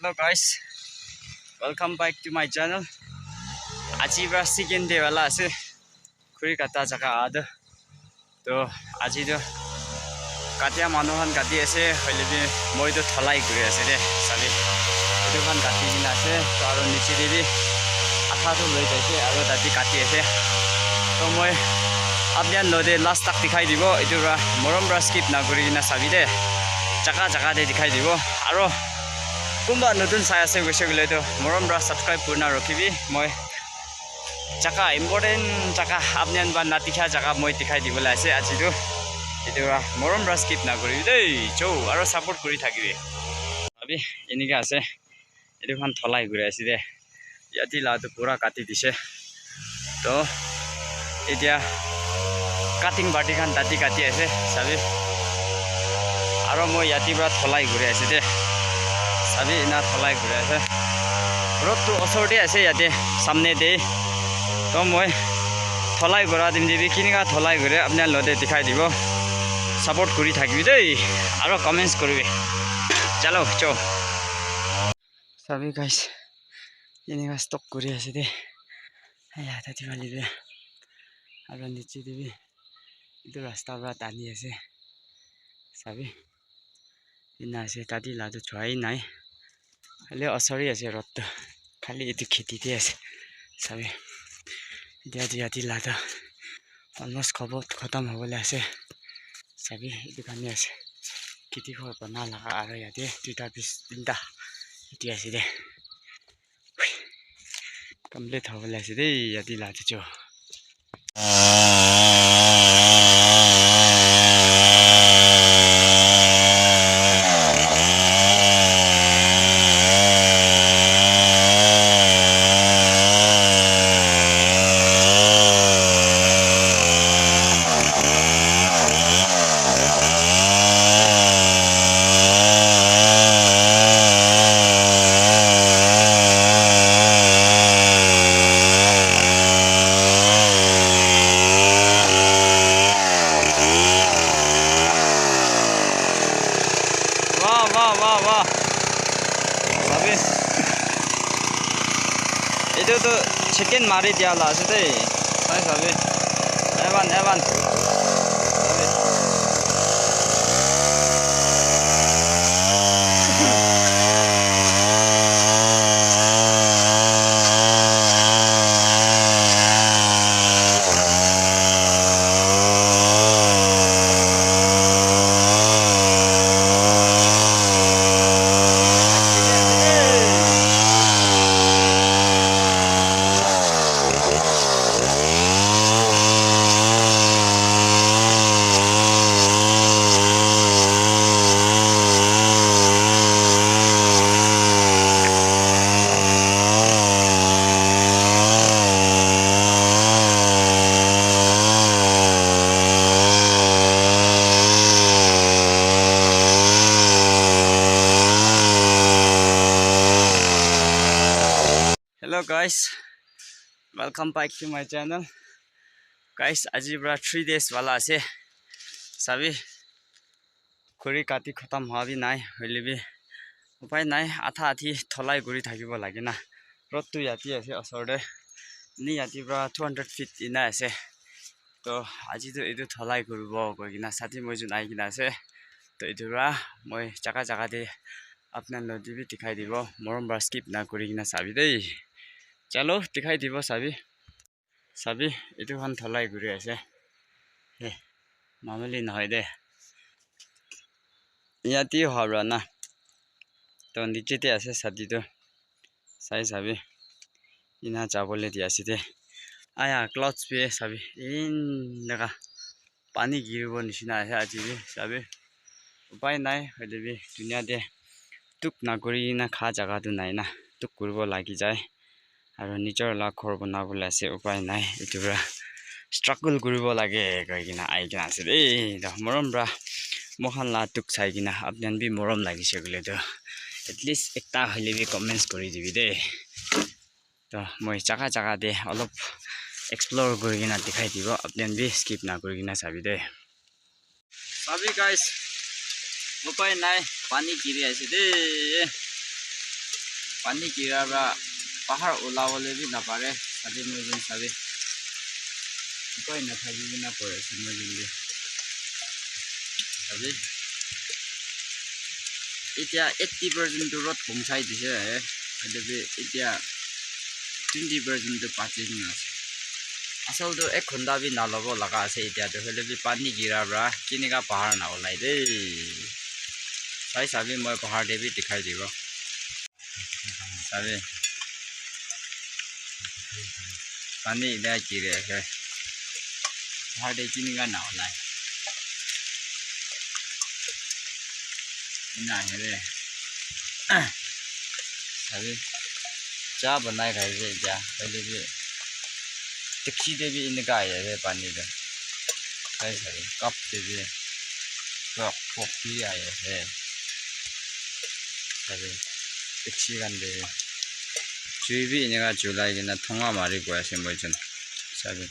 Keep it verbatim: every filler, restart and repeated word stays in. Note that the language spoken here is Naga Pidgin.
Hello guys, welcome back to my channel. Aji pra second day wala ase. Khuri kata jaga aha toh. To aji toh katia manu khan kati ase, hoile bi moi toh tholai kuri ase de, sabi. Etu khan kati kena ase, to aro niche te bi atha toh loi jaise, aro tate kati ase. To moi apni khan logote last tak dikhai dibo, etu pra morom pra skip na kuri kena sabi de. Jaga jaga te dikhai dibo. Aro kunba notun sai ase koise koile toh morom pra subscribe kurina rakhibi. Moi jaga, important jaga, apni khan ba nadikha jaga moi dikhai dibole ase aji tu. Etu pra morom pra skip na kuribi dei. Cho, aro support kuri thakibi. Abi, enika ase. Etu khan tholai kuri ase de. Yate la tu pura kati dise. To, etia cutting party khan tate kati ase, sabi. Aro moi yate pra tholai kuri ase de. Sabi, ena tholai kuri ase. Road tu osor te ase yate, samne te. To moi tholai kura time te bi kinika tholai kure, apni khan logote dikhai dibo. Support kuri thakibi dei. Aro comments kuribi. Chalo, cho. Sabi guys, enika stock kuri ase de. Aya, tate phale bi. Aro niche te bi. Etu rasta pra tani ase. Sabi. Ena ase, tate la toh chua nai. Khali osor te ase road toh. Khali etu kheti te ase. Sabi. Etia tu yate la toh almost khobo-, khotom hobole ase. Sabi, etu khan he ase. Kheti ghor bana laga aro yate duita bis tinta. Etu ase de. Complete hobole ase de, yate la toh cho. Wah, wah, wah, wah. Sabi. Etu tu chicken mari dia la ase de. Sai sabi. Evan, Evan. Sabi. Hello guys, welcome back to my channel. Guys, aji pra three days wala ase. Sabi, khuri kati khotom hoa bi nai, hoile bi upai nai, atha athi tholai kuri thakibo lage na. Road tu yate ase osor te. Ni yate pra two hundred feet ena ase. To aji tu etu tholai kuribo koi kena sati moi jun ahi kena ase. To etu pra moi jaga jaga te apna logote bi dikhai dibo. Morom pra skip na kuri kena sabi dei. Chalo, dikhai dibo sabi. Sabi, etu khan tholai kuri ase. He, mamuli nohoi de. Yate habra na. To niche te ase sati tu. Sai sabi. Ena jabole di ase de. Aya, clouds bi sabi. Eneka pani giribo nishina ase aji bi. Sabi. Upai nai, hoile bi dunia te tuk nakuri na kha jaga tu nai na. Tuk kuribo lagi jai. Aro nijor la ghor banabole ase, upai nai. Etu pra struggle kuribo lage koi kena ahi kena ase de. To morom pra moikhan la dukh sai kena apni khan bi morom lagise koile to at least ekta hoile bi comments kuri dibi de. To moi jaga jaga te olop explore kuri kena dikhai dibo, apni khan bi skip na kuri kena sabi de. Sabi guys, upai nai, pani giri ase de. Pani gira pra bahar ulabole bi napare. Sabi moi jin sabi. Upai nathaki kena koi ase moi jin bi. Sabi. Etia eighty percent tu rod pongchai dise. Etu bi etia twenty percent tu bachi kena ase. Asal tu ek ghonta bi nalobo laga ase etia tu. Hoile bi pani gira pra kinika bahar na ulai de. Sai sabi moi bahar de bi dikhai dibo. Sabi. Pani ida kire ase. Bahar de kinika na ulai. Ina here. Sabi. Cha banai khai ase etia. Hoile bi dikchi de bi enika ahi ase pani tu. Sai sabi. Cup de bi. Pok pok bi ahi ase. Sabi. Dikchi khan de. Jui bi enika julai kena thonga mari koi ase moi jun. Sabi.